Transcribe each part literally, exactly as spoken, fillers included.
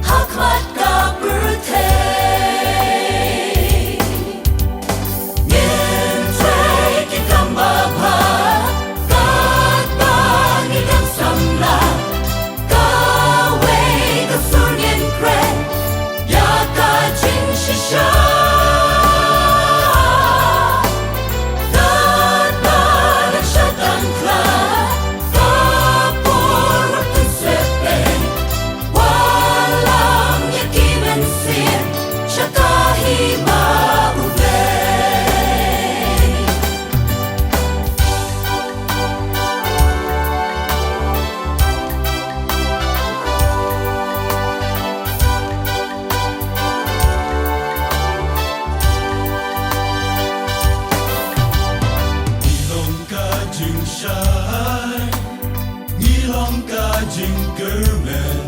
Ha khmat ka pyrthei ngin trei ki kam babha, katba ngi dang samla. Kawei ka sur ngin kren ïa ka jingshisha. Katba dang shad dang khlad, ka por wat pynsepei. Wallam ïa ki mynsiem sha ka hima U Blei. Ngi long ka jingshai, ngi long ka jingkyrmen,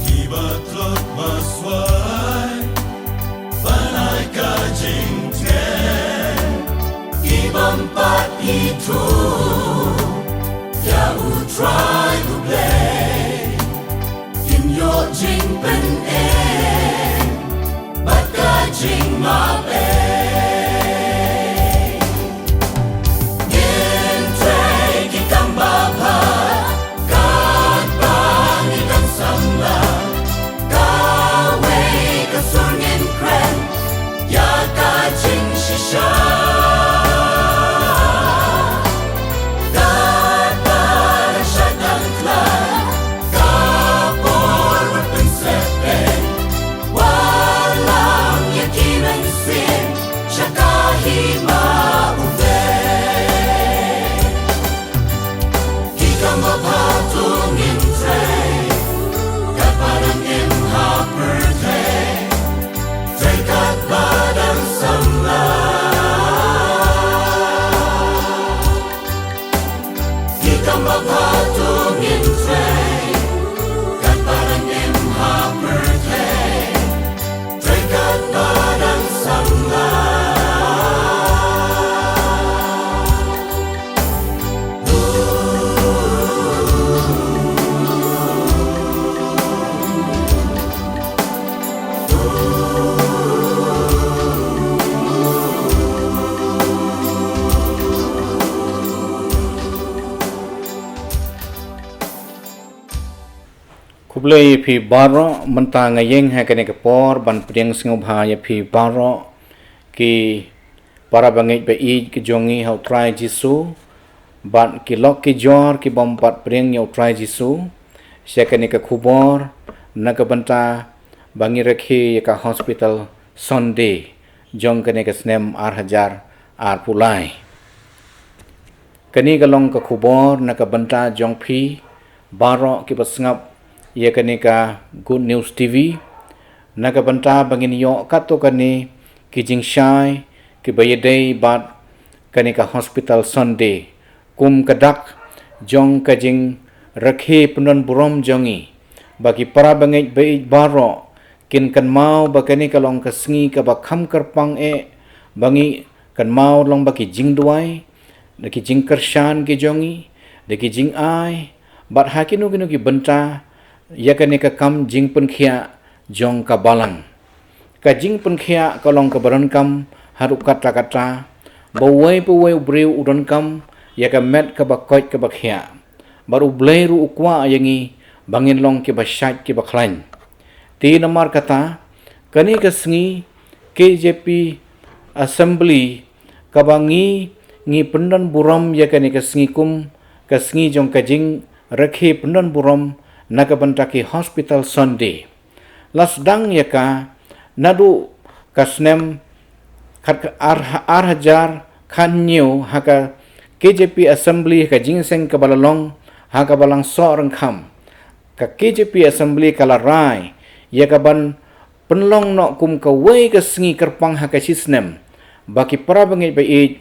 kiba tlot ba swai ban ai ka jingtngen, ki bym pat ithuh ïa U Trai U Blei. Kin ïoh jingpynim bad ka jingmapei. Ngin trei ki kam babha, katba ngi dang samla. Kawei ka sur ngin kren ïa ka jingshisha. Katba dang shad dang khlad, ka por wat pynsepei. Wallam ïa ki mynsiem sha ka hima U Blei. Ki kam babha to ngin trei, katba dang im ha pyrthei. Trei katba dang samla. Ki kam babha to ngin trei, katba dang im ha pyrthei. Trei katba dang samla. Khublei ïa phi baroh, mynta nga ïeng ha kane ka por ban pdiang sngewbha ïa phi baroh ki para bangeit ba ïeit ki jong ngi ha U Trai Jisu, bad ki lok ki jor ki bym pat pdiang ïa U Trai Jisu, sha kane ka khubor na ka bynta ba ngi rakhe ïa ka Hospital Sunday jong kane ka snem ar hajar arphew lai. Kane ka long ka khubor na ka bynta jong phi baroh kiba sngap ïa kane ka Good News T V, na ka bynta ba ngin ïoh katto katne ki jingshai kiba ïadei bad kane ka Hospital Sunday, kum ka dak jong ka jingrakhe pyndon burom jong ngi, ba ki para bangeit ba ïeit baroh kin kynmaw ba kane ka long ka sngi kaba kham kyrpang eh, ba ngi kynmaw long ba ki jingduwai, da ki jingkyrshan ki jong ngi, da ki jingai, bad ha kino kino ki bynta, ïa kane ka kam jingpynkhiah jong ka balang. Ka jingpynkhiah ka long kaba donkam haduh katta katta, ba uwei pa uwei u briew u donkam ïa ka met kaba koit kaba khiah. Bad U Blei ruh u kwah ïa ngi ba ngin long kiba shait kiba khlaiñ. Te namar kata, kane ka sngi K J P Assembly kaba ngi, ngi pyndon burom ïa kane ka sngi kum ka sngi jong ka jingrakhe pyndon burom na ka bynta ki Hospital Sunday. La sdang ïa ka naduh ka snem khat ka ar, ar hajar khathynñiew ha ka K J P Assembly, ha ka jingïaseng kaba la long ha ka Balang Sohryngkham. Ka K J P Assembly ka la rai ïa ka ban pynlong noh kum kawei ka sngi kyrpang ha ka shi snem, ba ki para bangeit ba ïeit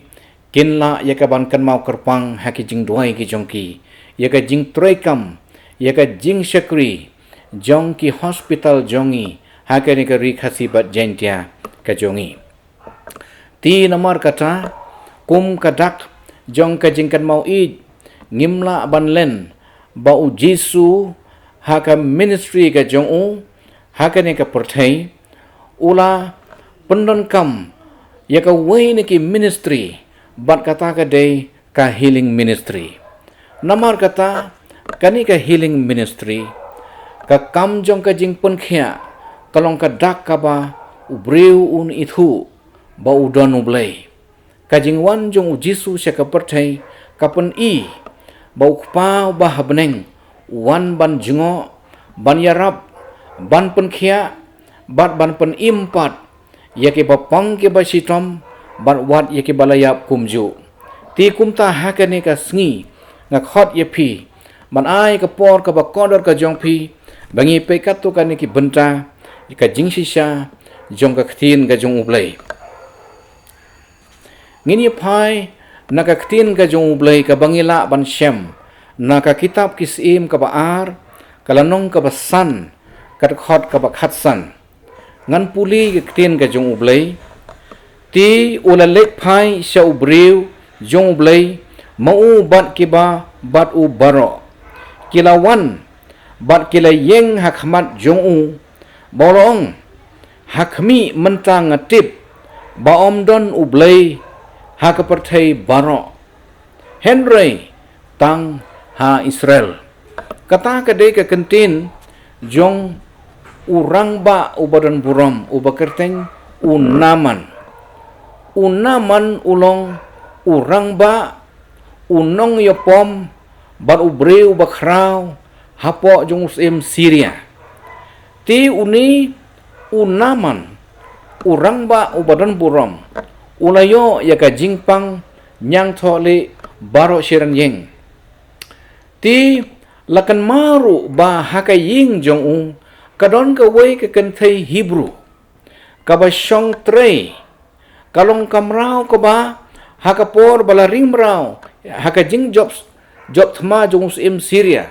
kin lah ïa ka ban kynmaw kyrpang ha ki jingduwai ki jong ki, ïa ka jingtrei kam, ïa ka jingshakri jong ki hospital jong ngi ha kane ka Ri Khasi bad Jaiñtia ka jong ngi. Te namar kata, kum ka dak jong ka jingkynmaw ïeit, ngim lah ban len ba U Jisu ha ka ministry ka jong u ha kane ka pyrthei, u la pyndonkam ïa kawei na ki ministry, bad kata ka dei ka healing ministry. Namar kata, kane ka healing ministry, ka kam jong ka jingpynkhiah ka long ka dak kaba u briew un ithuh ba u don U Blei. Ka jingwan jong U Jisu sha ka pyrthei ka pyni ba U Kpa uba ha bneng u wan ban jngoh, ban ïarap, ban pynkhiah, bad ban pynim pat ïa kiba pang kiba shitom, bad wat ïa kiba la ïap kumjuh. Te kumta ha kane ka sngi nga khot ïa phi ban ai ka por kaba kordor ka jong phi ba ngi peit katto katne ki bynta ka jingshisha jong ka ktien ka jong U Blei. Ngin ïa phai na ka ktien ka jong U Blei kaba ngi lah ban shem na ka kitab Ki Syiem kaba ar, ka lynnong kaba san, ka dkhot kaba khatsan. Ngan pule ka ktien ka jong U Blei. Te u la leit phai sha u briew jong U Blei, ma u bad kiba bad u baroh. Ki la wan bad ki la ïeng ha khmat jong u, ba u la ong, ha khmih, mynta nga tip ba ym don U Blei ha ka pyrthei baroh, hynrei tang ha Israel. Kata ka dei ka kyntien jong u rangbah uba don burom, uba kyrteng u Naaman. U Naaman u long u rangbah, u nongïapom, bad u briew uba khraw hapoh jong u syiem Syria. Te une u Naaman, u rangbah uba don burom, u la ïoh ïa ka jingpang ñiangthohlieh baroh shi rynïeng. Te la kynmaw ruh ba ha ka ïing jong u ka don kawei ka kynthei Hebru kaba shong trei. Ka long ka mraw kaba ha ka por ba la ring mraw ha ka jingjop, jop thma jong u syiem Syria,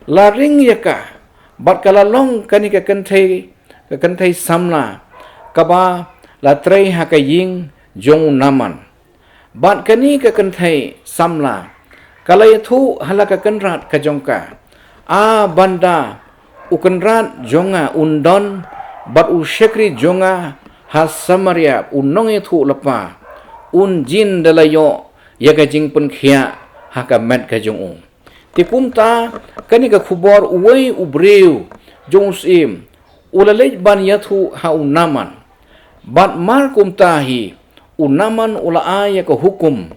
la ring ïa ka, bad ka la long kane ka kynthei, ka kynthei samla kaba la trei ha ka ïing jong u Naaman. Bad kane ka kynthei samla ka la ïathuh ha la ka kynrad ka jong ka, a banda u kynrad jong nga un don bad u shakri jong nga ha Samaria, u nongïathuhlypa, un jin da la ïoh ïa ka jingpynkhiah ha ka met ka jong u. Te kumta, kane ka khubor uwei u briew jong u syiem u la leit ban ïathuh ha u Naaman. Bad mar kumta hi, u Naaman u la ai ïa ka hukum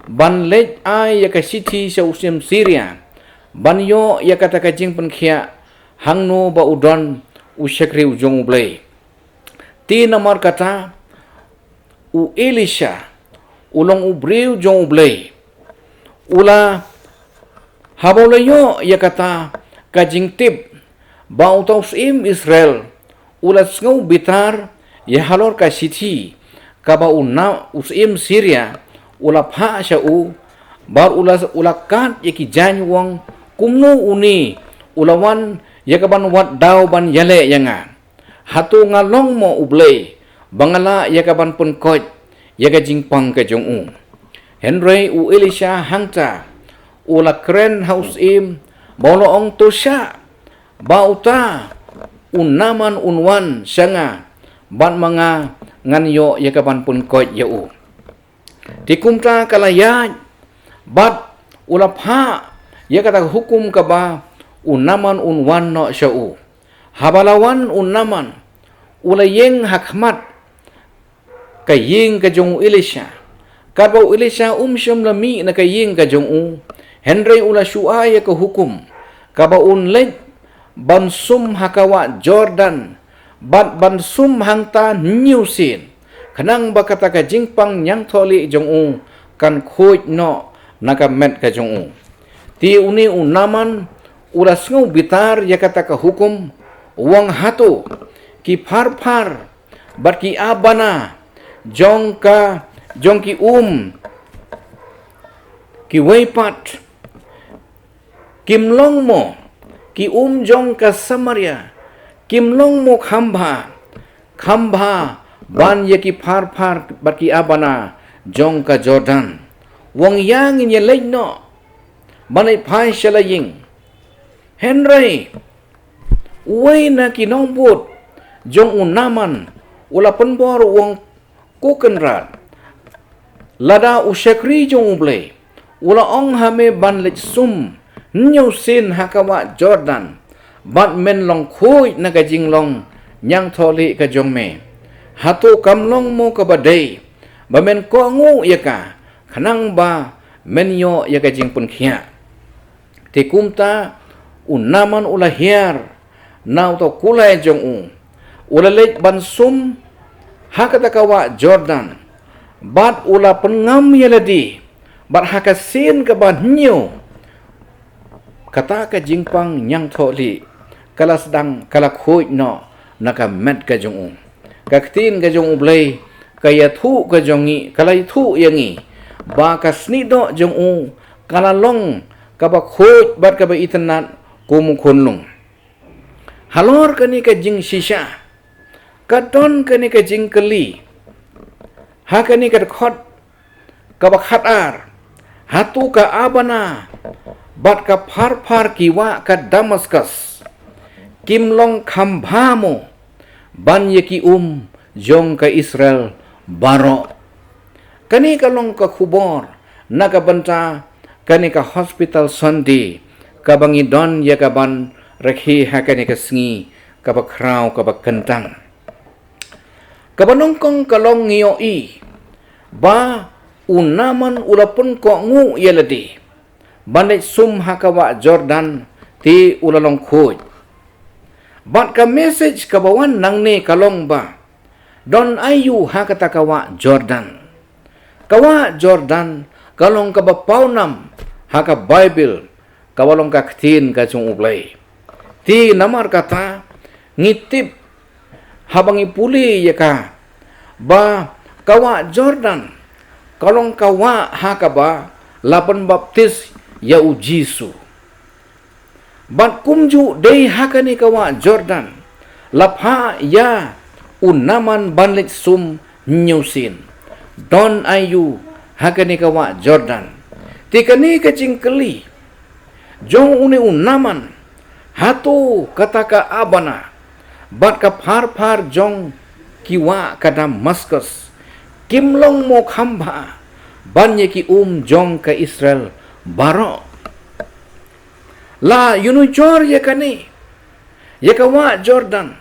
ban leit ai ïa ka shithi sha u syiem Syria ban ïoh ïa kata ka jingpynkhiah hangno ba u don u shakri u jong U Blei. Te namar kata, u Elisha, u long u briew jong U Blei, u la, haba u la ïoh ïa kata ka jingtip ba uta u syiem Israel u la sngew bitar ïa halor ka shithi kaba u Na-, u syiem Syria u la phah sha u, bad u la, u la kad ïa ki jaiñ, u ong, kumno une u la wan ïa ka ban wad daw ban ïaleh ïa nga? Hato nga long mo U Blei ba nga lah ïa ka ban pynkoit ïa ka jingpang ka jong u? Hynrei u Elisha hangta u la kren ha u syiem, ba u la ong, to shah ba uta u Naaman un wan sha nga, bad ma nga ngan ïoh ïa ka ban pynkoit ïa u. Te kumta ka la ïaid, bad u la phah ïa kata ka hukum kaba u Naaman un wan noh sha u. Haba la wan u Naaman, u la ïeng ha khmat ka ïing ka jong u Elisha. Katba u Elisha um shym la mih na ka ïing ka jong u, hynrei u la shu ai ïa ka hukum kaba un leit ban sum ha ka wah Jordan, bad ban sum hangta hynñiew sien, khnang ba kata ka jingpang ñiangthohlieh jong u kan khuid noh na ka met ka jong u. Te une u Naaman u la sngew bitar ïa kata ka hukum, u ong, hato ki phar phar bad ki abana jong ka, jong ki um kiwei pat kim long mo, ki um jong ka Samaria kim long mo kham bha, kham bha ban ïa ki phar phar bad ki abana jong ka Jordan? U ong, ïa ngin ïa leit noh ban leit phai sha la ïing. Hynrei Uwei na ki nongbud jong u Naaman u la pynbor u ong, Ko kynrad, lada u shakri jong U Blei u la ong ha me ban leit sum hynñiew sien ha ka wah Jordan, bad men long khuid na ka jinglong ñiangthohlieh ka jong me, hato kam long mo kaba dei ba men kohnguh ïa ka, khnang ba men ïoh ïa ka jingpynkhiah? Te kumta u Naaman u la hiar, na uta u kulai jong u, u la leit ban sum ha kata ka wah Jordan, bad u la pynngam ïa lade, bad ha ka sien kaba hynñiew kata ka jingpang ñiangthohlieh ka la sdang, ka la khuid noh na ka met ka jong u. Ka ktien ka jong U Blei ka ïathuh ka jong ngi, ka la ïathuh ïa ngi ba ka snieh doh jong u ka la long kaba khuid bad kaba itynnad kum u khunlung. Halor kane ka jingshisha ka don kane ka jingkylli ha kane ka dkhot kaba khatar, hato ka Abana bad ka pharphar ki wah ka Damaskus kim long kham bha mo ban ïa ki um jong ka Israel baroh? Kane ka long ka khubor na ka bynta kane ka Hospital Sunday kaba ngi don ïa ka ban rakhe ha kane ka sngi kaba khraw kaba kyntang. Kaba nyngkong ka long, ngi ïohi ba u Naaman u la pynkohnguh ïa lade ban leit sum ha ka wah Jordan, te u la long khuid. Bad ka message kaba wan nangne ka long ba don aïu ha kata ka wah Jordan? Ka wah Jordan ka long kaba pawnam ha ka Baibl kaba long ka ktien ka jong U Blei. Te namar kata ngi tip haba ngi pule ïa ka ba ka wah Jordan ka long ka wah ha kaba la pynbaptis ïa u Jisu. Bad kumjuh dei ha kane ka wah Jordan la phah ïa u Naaman ban leit sum hynñiew sien. Don aïu ha kane ka wah Jordan? Te kane ka jingkylli jong une u Naaman, hato kata ka Abana bad ka pharphar jong ki wah ka Damaskus kim long mo kham bha ban ïa ki um jong ka Israel baroh? La ïanujor ïa kane, ïa ka wah Jordan,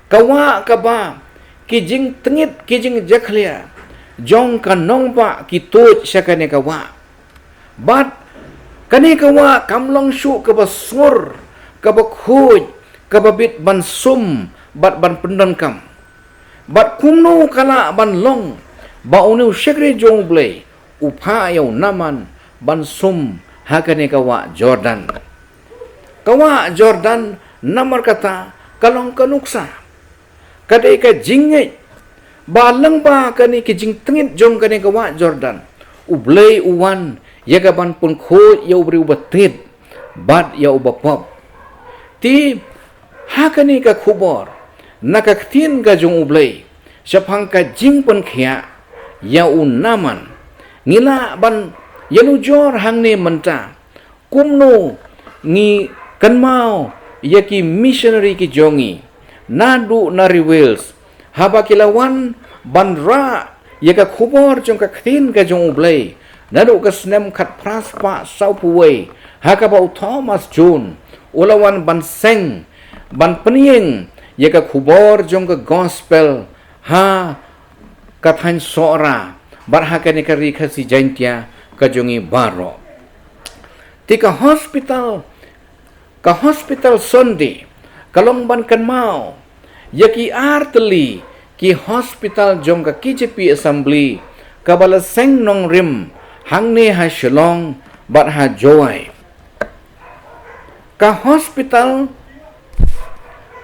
ka wah kaba ki jingtngit ki jingjakhlia jong ka nongbah ki tuid sha kane ka wah. Bad kane ka wah kam long shuh kaba sngur, kaba khuid, kaba bit ban sum bad ban pyndonkam. Bad kumno ka lah ban long ba une u shakri jong U Blei u phah ïa u Naaman ban sum ha kane ka wah Jordan? Ka wah Jordan namar kata ka long ka nuksa, ka dei ka jingngeit ba lyngba kane ka jingtngit jong kane ka wah Jordan, U Blei u wan ïa ka ban pynkhuid ïa u briew uba tngit bad ïa uba pop. Te ha kane ka khubor na ka ktien ka jong U Blei shaphang ka jingpynkhiah ïa u Naaman, ngi lah ban ïanujor hangne mynta kumno ngi kynmaw ïa ki missionary ki jong ngi naduh na ri Wales, haba ki la wan ban rah ïa ka khubor jong ka ktien ka jong U Blei naduh ka snem khatphra spah sawphew wei, ha kaba u Thomas Jones u la wan ban seng, ban pynïeng ïa ka khubor jong ka gospel ha ka thaiñ Sohra bad ha kane ka ri Khasi Jaiñtia ka jong ngi baroh. Te ka hospital, ka Hospital Sunday ka long ban kynmaw ïa ki artylli ki hospital jong ka K J P Assembly kaba la seng nongrim hangne ha Shillong bad ha Jowai. Ka hospital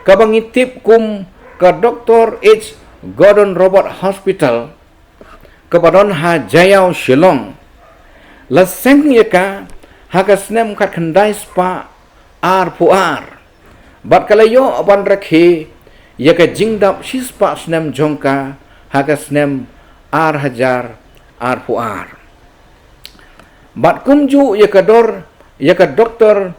kaba ngi tip kum ka Doctor H Gordon Roberts Hospital kaba don ha Jaiaw, Shillong, la seng ïa ka ha ka snem khatkhyndai spah arphew ar bad ka la ïoh ban rakhe ïa ka jingdap shispah snem jong ka ha ka snem ar hajar arphew ar. Bad kumjuh ïa ka dor, ïa ka Doctor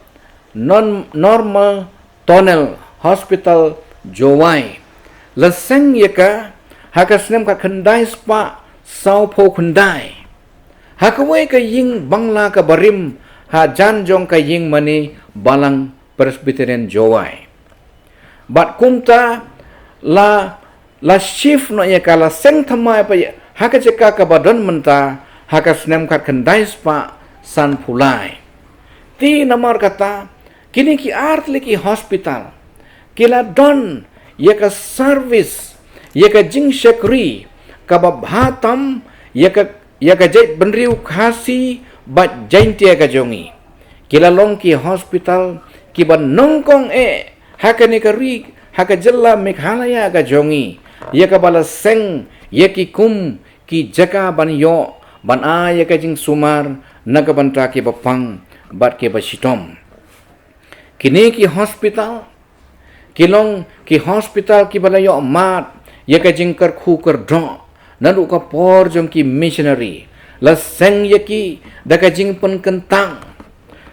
Non-, Norman Tonnell Hospital Jowai. La seng ïa ka ha ka snem khatkhyndai spah sawphew khyndai ha kawei ka ïing bangla kaba rim hajan jong ka ïing mane Balang Presbyterian Jowai. Bad kumta la la shift noh ïa ka, la seng thymmai pat ha ka jaka kaba don mynta ha ka snem khatkhyndai spah sanphew lai. Te namar kata kine ki artylli ki hospital ki la don ïa ka service, ïa ka jingshakri kaba bha tam ïa ka ïa ka jaitbynriew Khasi bad Jaintia ka jong ngi. Ki la long ki hospital kiba nyngkong eh ha kane ka ri, ha ka jylla Meghalaya ka jong ngi, ïa kaba la seng ïa ki kum ki jaka ban ïoh ban ai ïa ka jingsumar na ka bynta kiba pang bad kiba shitom. Kine ki hospital ki long ki hospital kiba la ïoh mad ïa ka jingkyrkhu kyrdoh naduh ka por jong ki missionary. La seng ïa ki da ka jingpynkyntang,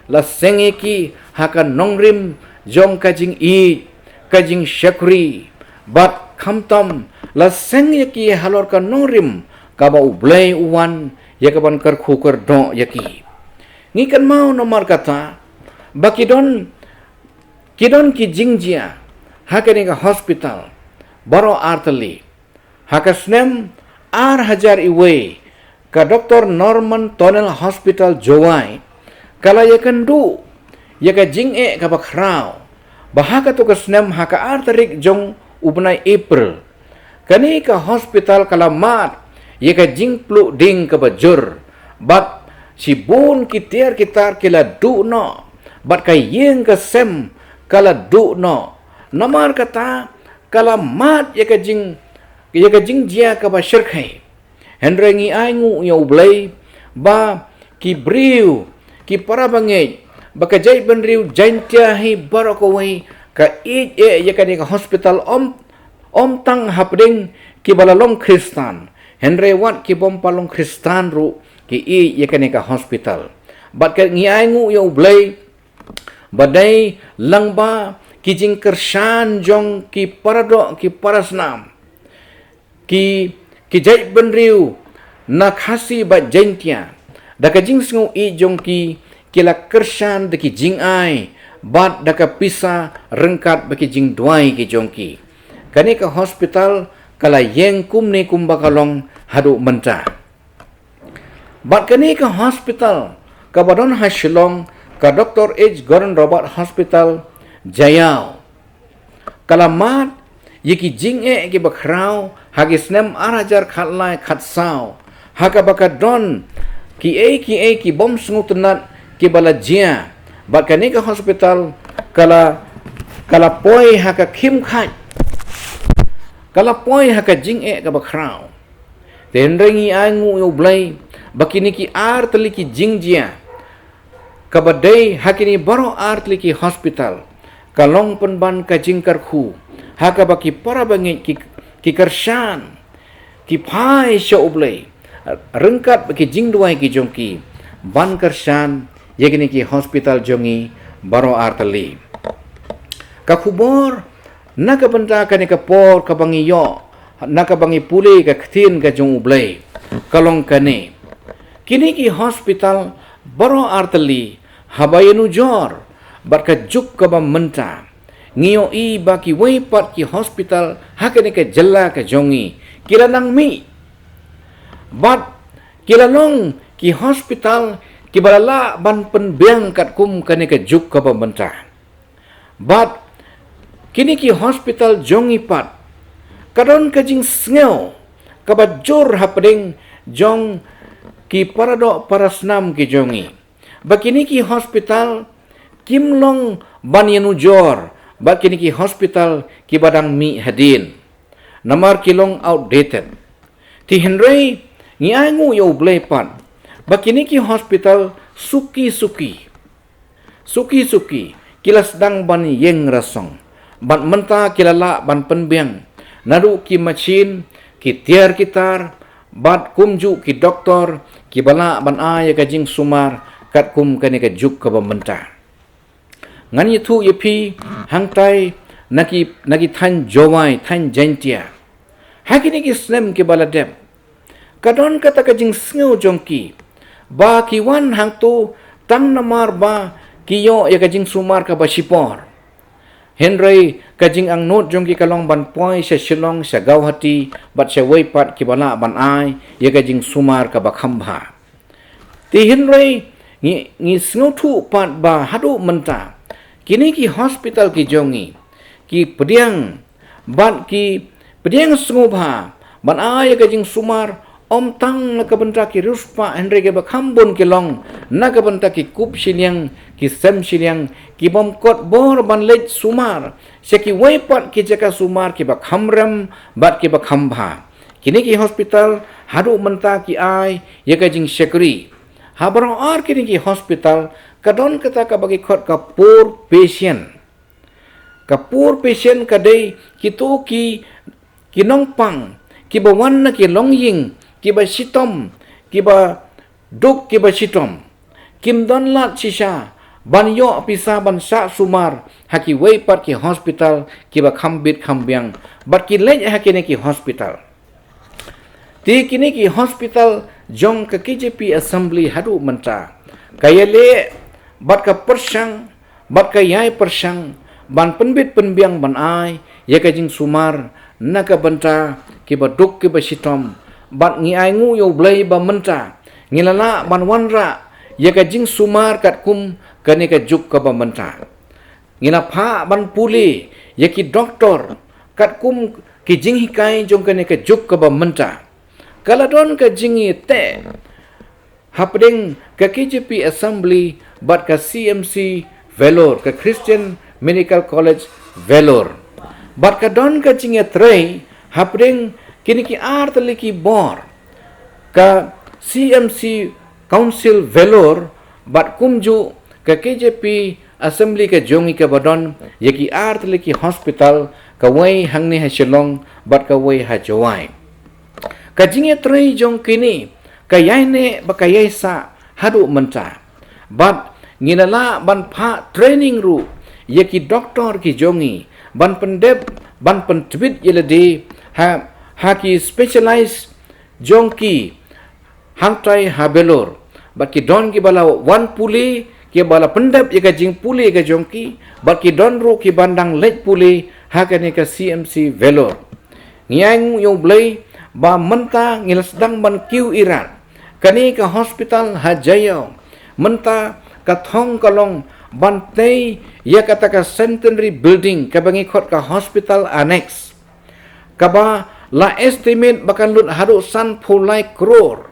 la seng ïa ki ha ka nongrim jong ka jingïeit, ka jingshakri, bad khamtam la seng ïa ki halor ka nongrim kaba U Blei u wan ïa ka ban kyrkhu kyrdoh ïa ki. Ngi kynmaw namar kata ba ki don ki don ki jingjia ha kane ka hospital baroh artylli. Ha ka snem ar hajar wei ka Doctor Norman Tunnel Hospital Jowai ka la ïakynduh ïa ka jingeh kaba khraw ba ha kato ka snem ha ka ar tarik jong u bnai April kane ka hospital ka la mad ïa ka jingpluh ding kaba jur bad shibun ki tiar ki tar ki la duh noh bad ka ïing ka sem ka la duh noh. Namar kata ka la mad ïa ka jing ïa ka jingjia kaba shyrkhei. Hynrei ngi ai nguh ïa U Blei ba ki briew, ki para bangeit, ba ka jaitbynriew Jaintia hi baroh kawei ka ïeit eh ïa kane ka hospital, ym ym tang hapdeng kiba la long Khristan, hynrei wat ki bym pat long Khristan ruh ki ïeit ïa kane ka hospital. Bad ka ngi ai nguh ïa U Blei ba dei lyngba ki jingkyrshan jong ki paradoh ki parasnam, ki ki jaitbynriew na Khasi bad Jaintia, da ka jingsngew ïeit jong ki, ki la kyrshan da ki jingai bad da ka pisa ryngkat bad ki jingduwai ki jong ki. Kane ka hospital ka la ïeng kumne kumba ka long haduh mynta. Bad kane ka hospital kaba don ha Shillong, ka Doctor H Gordon Roberts Hospital, Jaiaw, ka la mad ïa ki jingeh kiba khraw ha ki snem ar hajar khatlai khatsaw, ha kaba ka don kiei kiei ki bym sngewtynnat kiba la jia. Bad kane ka hospital ka la ka la poi ha ka khim khait, ka la poi ha ka jingeh kaba khraw. Te hynrei ngi ai nguh ïa U Blei ba kine ki artylli ki jingjia kaba dei ha kine baroh artylli ki hospital ka long pynban ka jingkyrkhu, ha kaba ki para bangeit ki ki kyrshan, ki phai sha U Blei ryngkat bad ki jingduwai ki jong ki ban kyrshan ïa kine ki hospital jong ngi baroh artylli. Ka khubor na ka bynta kane ka por kaba ngi ïoh na kaba ngi pule ka ktien ka jong U Blei ka long kane: kine ki hospital baroh artylli haba ïanujor bad ka juk kaba mynta, ngi ïohi ba kiwei pat ki hospital ha kane ka jylla ka jong ngi ki la nang mih bad ki la long ki hospital kiba la lah ban pynbiang katkum kane ka juk kaba mynta. Bad kine ki hospital jong ngi pat ka don ka jingsngew kaba jur hapdeng jong ki paradoh parasnam ki jong ngi ba kine ki hospital kim long ban ïanujor bad kine ki hospital kiba dang mih hadien, namar ki long outdated. Te hynrei ngi ai nguh ïa U Blei pat ba kine ki hospital suki suki suki suki ki la sdang ban ïeng rasong bad mynta ki la lah ban pynbiang naduh ki machine, ki tiar ki tar bad kumjuh ki doktor kiba lah ban ai ïa ka jingsumar katkum kane ka juk kaba mynta. Ngan ïathuh ïa phi hangtai na ki, na ki thaiñ Jowai, thaiñ Jaintia. Ha kine ki snem kiba la dep, ka don kata ka jingsngew jong ki ba ki wan hangto tang namar ba ki ïoh ïa ka jingsumar kaba shipor. Hynrei ka jingangnud jong ki ka long ban poi sha Shillong, sha Guwahati bad sha wei pat kiba lah ban ai ïa ka jingsumar kaba kham bha. Te hynrei ngi, ngi sngewthuh pat ba haduh mynta kine ki hospital ki jong ngi ki pdiang bad ki pdiang sngewbha ban ai ïa ka jingsumar, ym tang na ka bynta ki riewspah hynrei kiba kham bun ki long na ka bynta ki kup shiliang, ki sem shiliang, ki bym kot bor ban leit sumar sha kiwei pat ki jaka sumar kiba kham rem bad kiba kham bha. Kine ki hospital haduh mynta ki ai ïa ka jingshakri. Ha baroh ar kine ki hospital ka don kata kaba ki khot ka poor patient. Ka poor patient ka dei kito ki, ki nongpang kiba wan na ki longïing kiba shitom, kiba duk kiba shitom. Kim don lad shisha ban ïoh pisa ban sah sumar ha kiwei pat ki hospital kiba kham bit kham biang bad ki leit ha kine ki hospital. Te kine ki hospital jong ka K J P Assembly haduh mynta ka ïaleh bad ka pyrshang bad ka ïai pyrshang ban pynbit pynbiang ban ai ïa ka jingsumar na ka bynta kiba duk kiba shitom. Bad ngi ai nguh ïa U Blei ba mynta ngi la lah ban wanrah ïa ka jingsumar katkum kane ka juk kaba mynta. Ngi la phah ban pule ïa ki doktor katkum ki jinghikai jong kane ka juk kaba mynta. Ka la don ka jingïateh hapdeng ka K J P Assembly bad ka C M C Vellore, ka Christian Medical College Vellore. Bad ka don ka jingïatrei hapdeng kine ki ar tylli ki bor, ka C M C Council Vellore bad kumjuh ka K J P Assembly ka jong ngi kaba don ïa ki ar tylli ki hospital, kawei hangne ha Shillong bad kawei ha Jowai. Ka jingïatrei jong kine ka ïaineh bad ka ïaisah haduh mynta. Bad ngi la lah ban phah training ruh ïa ki doktor ki jong ngi ban pyndep, ban pyntbit ïa lade ha, ha ki specialized jong ki hangtai ha Vellore. Bad ki don kiba la wan pule, kiba la pyndep ïa ka jingpule ka jong ki, bad ki don ruh kiba dang leit pule ha kane ka C M C Vellore. Ngi ai nguh ïa U Blei ba mynta ngi la sdang ban kiew irad. Kane ka hospital ha Jaïaw mynta ka thong ka long ban tei ïa kata ka Centenary Building kaba ngi khot ka Hospital Annex, kaba la estimate ba kan lut haduh sanphew lai klur.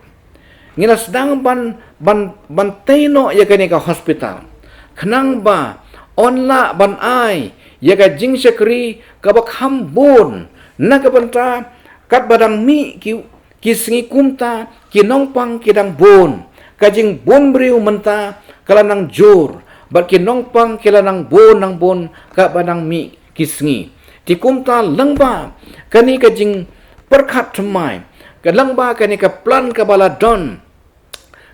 Ngi la sdang ban, ban, ban tei noh ïa kane ka hospital khnang ba yn lah ban ai ïa ka jingshakri kaba kham bun na ka bynta katba dang mih ki, ki sngi. Kumta ki nongpang ki dang bun, ka jingbun briew mynta ka la nang jur bad ki nongpang ki la nang bun nang bun katba dang mih ki sngi. Te kumta lyngba kane ka jingpyrkhat thymmai, ka lyngba kane ka plan kaba la don,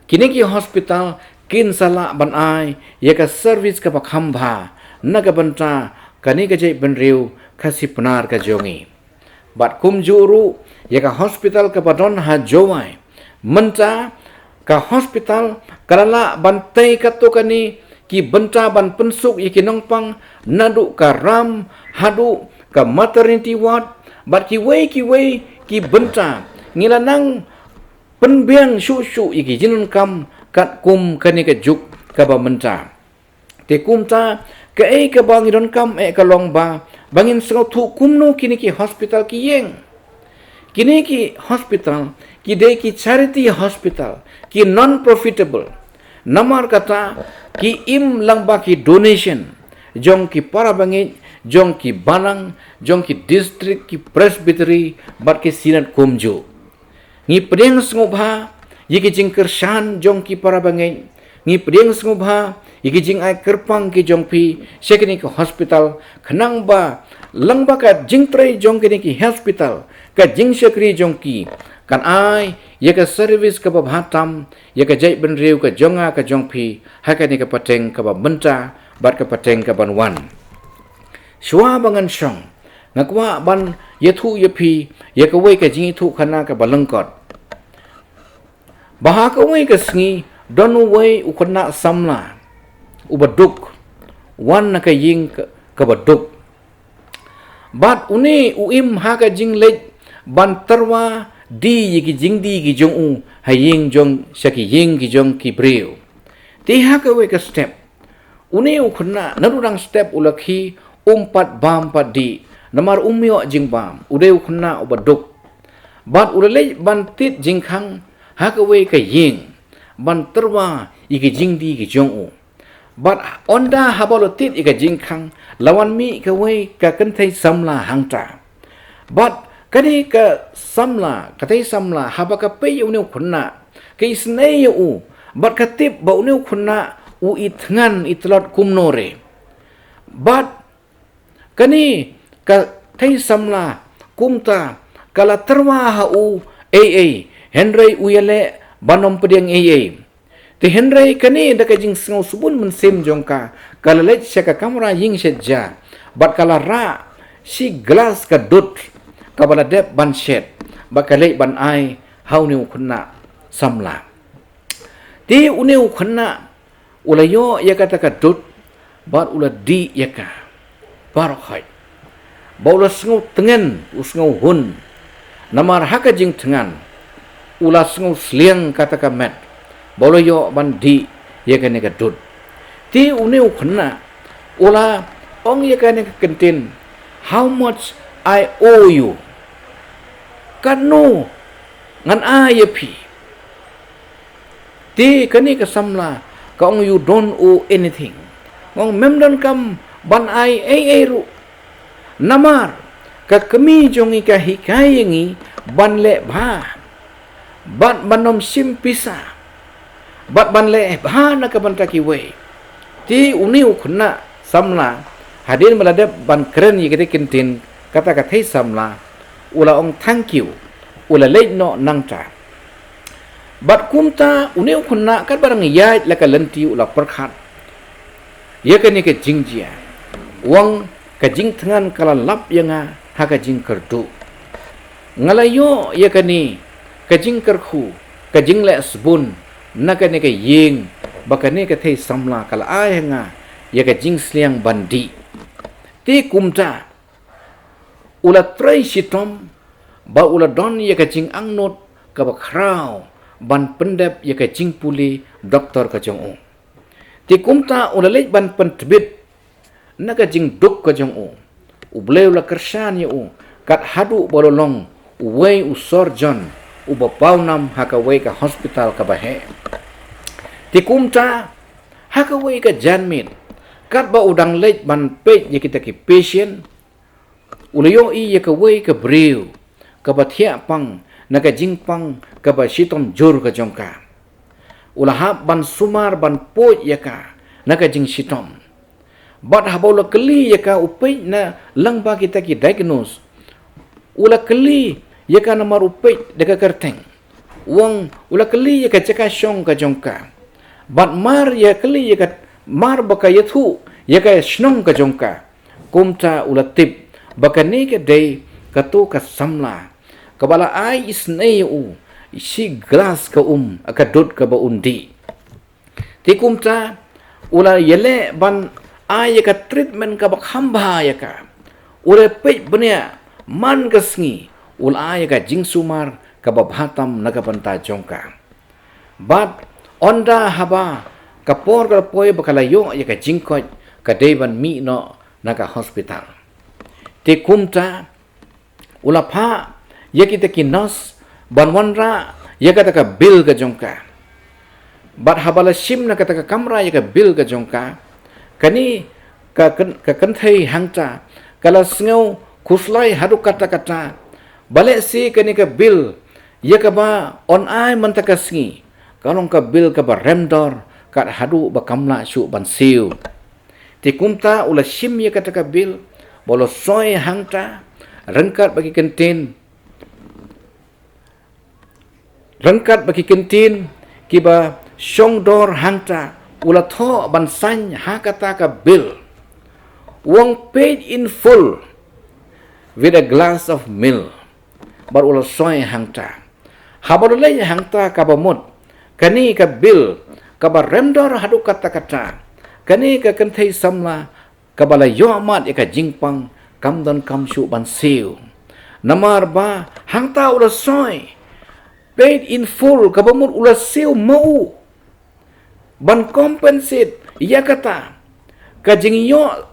kine ki hospital kin sa lah ban ai ïa ka service kaba kham bha na ka bynta kane ka jaitbynriew Khasi Pnar ka jong ngi. Bad kumjuh ruh ïa ka hospital kaba don ha Jowai. Mynta ka hospital ka la lah ban tei katto katne ki bynta ban pynsuk ïa ki nongpang, naduh ka ram haduh ka maternity ward bad kiwei kiwei ki bynta. Ngi la nang pynbiang shuh shuh ïa ki jingdonkam katkum kane ka juk kaba mynta. Te kumta kaei kaba ngi donkam eh ka long ba, ba ngin sngewthuh kumno kine ki hospital ki ïeng. Kine ki hospital ki dei ki charity hospital, ki non profitable. Namar kata ki im lyngba ki donation jong ki para bangeit, jong ki balang, jong ki district, ki presbytery bad ki synod kumjuh. Ngi pdiang sngewbha ïa ki jingkyrshan jong ki para bangeit. Ngi pdiang sngewbha ïa ki jingai kyrpang ki jong phi sha kine ki hospital, khnang ba lyngba ka jingtrei jong kine ki hospital, ka jingshakri jong ki kan ai ïa ka service kaba bha tam ïa ka jaitbynriew ka jong nga ka jong phi ha kane ka pateng kaba mynta bad ka pateng kaban wan. Shuwa ba ngan shong, nga kwah ban ïathuh ïa phi ïa kawei ka jingïathuhkhana kaba lyngkot. Ba ha kawei ka sngi, don uwei u khynnah samla uba duk, wan na ka ïing ka, kaba duk. Bad une u im ha ka jingleit ban tyrwa die ïa ki jingdie ki jong u ha ïing jong, sha ki ïing ki jong ki briew. Te ha kawei ka step, une u khynnah naduh dang step u la khie, um pat bam pat dih, namar um ïoh jingbam, u dei u khynnah uba duk. Bad u la leit ban tied jingkhang ha kawei ka ïing ban tyrwa ïa ki jingdie ki jong u. Bad ynda haba u la tied ïa ka jingkhang, la wan mih kawei ka kynthei samla hangta. Bad kane ka samla, ka thei samla, haba ka peit ïa une u khynnah, ka isynei ïa u, bad ka tip ba une u khynnah u i thngan i tlot kumno re. Bad kane ka thei samla, kumta ka la tyrwa ha u ei ei, hynrei u ïaleh ban ym pdiang ei ei. Te hynrei kane da ka jingsngew sbun mynsiem jong ka, ka la leit sha ka kamra ïing shet ja, bad ka la rah shi glas ka dud kaba la dep ban shet, bad ka leit ban ai ha une u khynnah samla. Te une u khynnah u la ïoh ïa kata ka dud, bad u la dih ïa ka baroh khoit. Ba u la sngew tngen, u sngew hun. Namar ha ka jingthngan, u la sngew sliang kata ka met ba u la ïoh ban dih ïa kane ka dud. Te une u khynnah u la ong ïa kane ka kyntien, "How much I owe you?" Katno ngan ai ïa phi? Te kane ka samla ka ong, "You don't owe anything." Nga ong, "Mem donkam ban ai ei ei ruh. Namar ka kmie jong ngi ka hikai ïa ngi ban leh bha, bad ban ym shim pisa, bad ban leh bha na ka bynta kiwei." Te une u khynnah samla, hadien ba la dep ban kren ïa kata ka kyntien, kata ka thei samla, u la ong thank you, u la leit noh nangta. Bad kumta une u khynnah katba dang ïaid la ka lynti u la pyrkhat ïa kane ka jingjia. U ong, "Ka jingthngan ka la lap ïa nga ha ka jingkyrduh. Nga la ïoh ïa kane ka jingkyrkhu, ka jingleh sbun na kane ka ïing ba kane ka thei samla ka la ai ha nga ïa ka jingsliang ban dih." Te kumta u la trei shitom, bad u la don ïa ka jingangnud kaba khraw ban pyndep ïa ka jingpule doktor ka jong u. Te kumta u la leit ban pyntbit na ka jingduk ka jong u. U Blei u la kyrshan ïa u, kat haduh ba u la long uwei u surgeon uba pawnam ha kawei ka hospital kaba heh. Te kumta, ha kawei ka janmiet, katba u dang leit ban peit ïa kita ki patient, u la ïohi ïa kawei ka briew kaba thiah pang na ka jingpang kaba shitom jur ka jong ka. U la hap ban sumar ban peit ïa ka na ka jingshitom. Bad haba u la kylli ïa ka, u peit na lyngba kita ki diagnose. U la kylli ïa ka namar u peit da ka kyrteng. U ong, u la kylli ïa ka jaka shong ka jong ka. Bad mar ïa kylli ïa ka, mar ba ka ïathuh ïa ka shnong ka jong ka, kumta u la tip ba kane ka dei kato ka samla kaba la ai isynei ïa u shi glas ka um, ka dud kaba un dih. Te kumta u la ïaleh ban ai ïa ka treatment kaba kham bha ïa ka. U la peit bniah man ka sngi, u la ai ïa ka jingsumar kaba bha tam na ka bynta jong ka. Bad ynda haba ka por ka la poi ba ka la ïoh ïa ka jingkoit, ka dei ban mih noh na ka hospital. Te kumta u la phah ïa kita ki nurse ban wanrah ïa kata ka bill ka jong ka. Bad haba la shim na kata ka kamra ïa ka bill ka jong ka, kane ka kyn-, ka kynthei hangta ka la sngew khuslai haduh katta katta. Balei shi kane ka bill ïa kaba un ai mynta ka sngi ka long ka bill kaba rem dor, kat haduh ba kam lah shuh ban siew. Te kumta u la shim ïa kata ka bill, ba u la soi hangta, ryngkat bad ki kyntien, ryngkat bad ki kyntien kiba shong dor hangta, u la thoh ban sign ha kata ka bill. U ong paid in full with a glass of milk. Bad u la soi hangta. Haba u la leit hangta kaba mut, kane ka bill kaba remdor haduh katta katta, kane ka kynthei samla kaba la ïoh mad ïa ka jingpang, kam don kam shuh ban siew. Namar ba hangta u la soi paid in full, kaba mut u la siew ma u ban compensate ïa kata ka jingïoh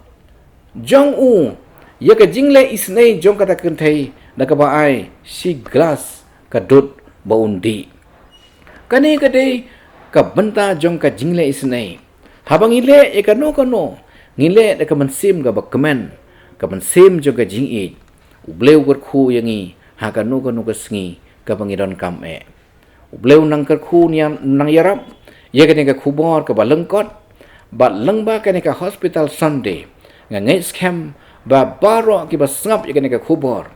jong u ïa ka jingleh isynei jong kata ka kynthei, da kaba ai shi glass ka dud ba un dih. Kane ka dei ka bynta jong ka jingleh isynei. Haba ngi leh ïa kano kano, ngi leh da ka mynsiem kaba kmen, ka mynsiem jong ka jingïeit. U Blei u kyrkhu ïa ngi ha kano kano ka sngi kaba ngi donkam eh. U Blei u nang kyrkhu, u nang ïarap ïa kane ka khubor kaba lyngkot. Bad lyngba kane ka Hospital Sunday, nga ngeit skhem ba baroh kiba sngap ïa kane ka khubor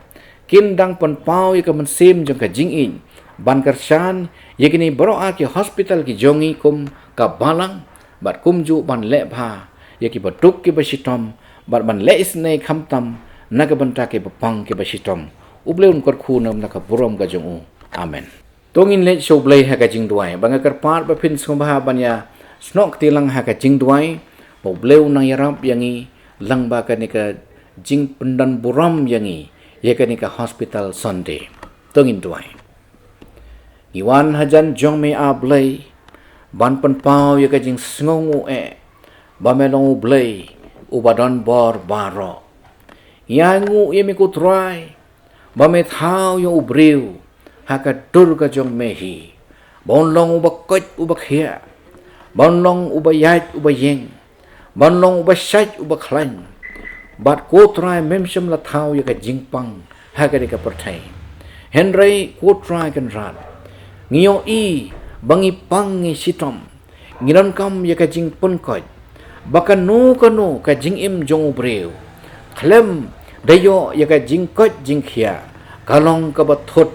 kin dang pynpaw ïa ka mynsiem jong ka jingïeit ban kyrshan ïa kine baroh ar ki hospital ki jong ngi kum ka balang, bad kumjuh ban leh bha ïa kiba duk kiba shitom, bad ban leh isynei khamtam na ka bynta kiba pang kiba shitom. U Blei un kyrkhu na ka bynta ka burom ka jong u. Amen. To ngin leit sha U Blei ha ka jingduwai. Ba nga kyrpad ba phin sngewbha ban ïa snoh kti lang ha ka jingduwai, ba U Blei u nang ïarap ïa ngi lyngba kane ka jingpyndon burom ïa ngi ïa kane ka Hospital Sunday. To ngin duwai. Ngi wan hajan jong me, A Blei, ban pynpaw ïa ka jingsngewnguh eh ba me long U Blei uba don bor baroh. Ngi ainguh ïa me, ko Trai, ba me thaw ïa u briew ha ka dur ka jong me hi, ba un long uba koit uba khiah, ba un long uba ïaid uba ïeng, ban long uba shait uba khlaiñ. Bad ko Trai, mem shym la thaw ïa ka jingpang ha kane ka pyrthei. Hynrei ko Trai Kynrad, ngi ïohi ba ngi pang, ngi shitom, ngi donkam ïa ka jingpynkoit. Ba kano kano ka jingim jong u briew khlem da ïoh ïa ka jingkoit jingkhiah, ka long kaba thut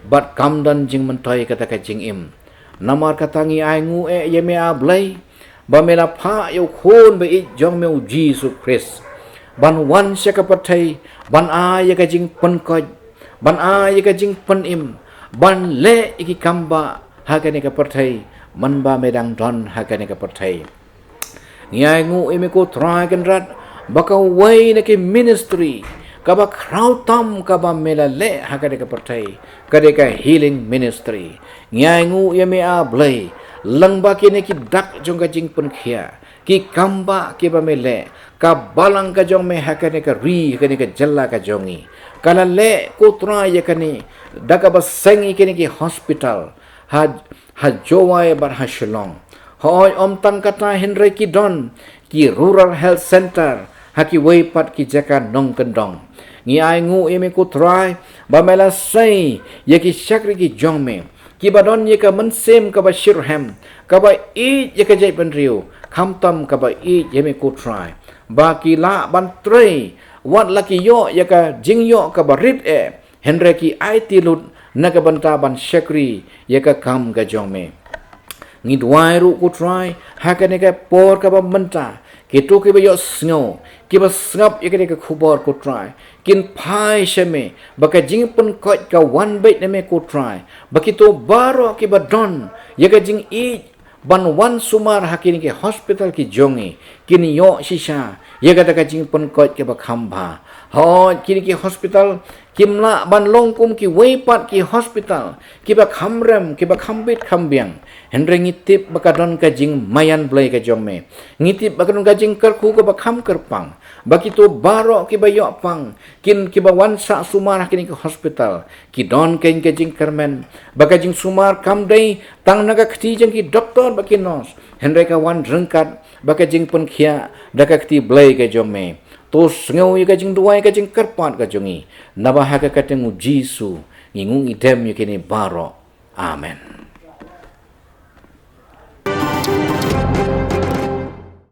bad kam don jingmyntoi kata ka jingim. Namar kata ngi ainguh eh ïa me, A Blei, ba me la phah ïa u Khun ba ïeit jong me, U Jisu Khrist, ban wan sha ka pyrthei, ban ai ïa ka jingpynkoit, ban ai ïa ka jingpynim, ban leh ïa ki kam ba ha kane ka pyrthei, man ba me dang don ha kane ka pyrthei. Ngi ainguh ïa me, ko Trai Kynrad, ba kawei na ki ministry kaba khraw tam kaba me la leh ha kane ka pyrthei, ka dei ka healing ministry. Ngi ainguh ïa me, A Blei, lyngba kine ki dak jong ka jingpynkhiah, ki kam ba kiba me leh, ka balang ka jong me ha kane ka ri, ha kane ka jylla ka jong ngi, ka la leh, ko Trai, ïa kane da kaba seng ïa kine ki hospital ha, ha Jowai bad ha Shillong. Hooid, ym tang kata, hynrei ki don ki rural health center ha kiwei pat ki jaka nongkyndong. Ngi ainguh ïa me, ko Trai, ba me la sei ïa ki shakri ki jong me, kiba don ïa ka mynsiem kaba shitrhem, kaba ïeit ïa ka jaitbynriew, khamtam kaba ïeit ïa me, ko Trai, ba ki lah ban trei, wat la ki ïoh ïa ka jingïoh kaba rit eh, hynrei ki aiti lut na ka bynta ban shakri ïa ka kam ka jong me. Ngi duwai ruh, ko Trai, ha kane ka por kaba mynta, kito kiba ïohsngew, kiba sngap ïa kane ka khubor, ko Trai, kin phai sha me, ba ka jingpynkoit ka wan beit na me, ko Trai, ba kito baroh kiba don ïa ka jingïeit ban wan sumar ha kine ki hospital ki jong ngi, kin ïoh shisha ïa kata ka jingpynkoit kaba kham bha. Hooid, kine ki hospital kim lah ban long kum kiwei pat ki hospital kiba kham rem, kiba kham bit kham biang, hynrei ngi tip ba ka don ka jingmaïan Blei ka jong me. Ngi tip ba ka don ka jingkyrkhu kaba kham kyrpang, ba kito baroh kiba ïoh pang, kin, kiba wan sah sumar ha kine ki hospital, ki don keiñ ka jingkyrmen ba ka jingsumar kam dei tang na ka kti jong ki doktor bad ki nurse, hynrei ka wan ryngkat bad ka jingpynkhiah da ka kti Blei ka jong me. To sngew ïa ka jingduwai, ka jingkyrpad ka jong ngi, naba ha ka kyrteng U Jisu ngi nguh, ngi dem ïa kine baroh. Amen.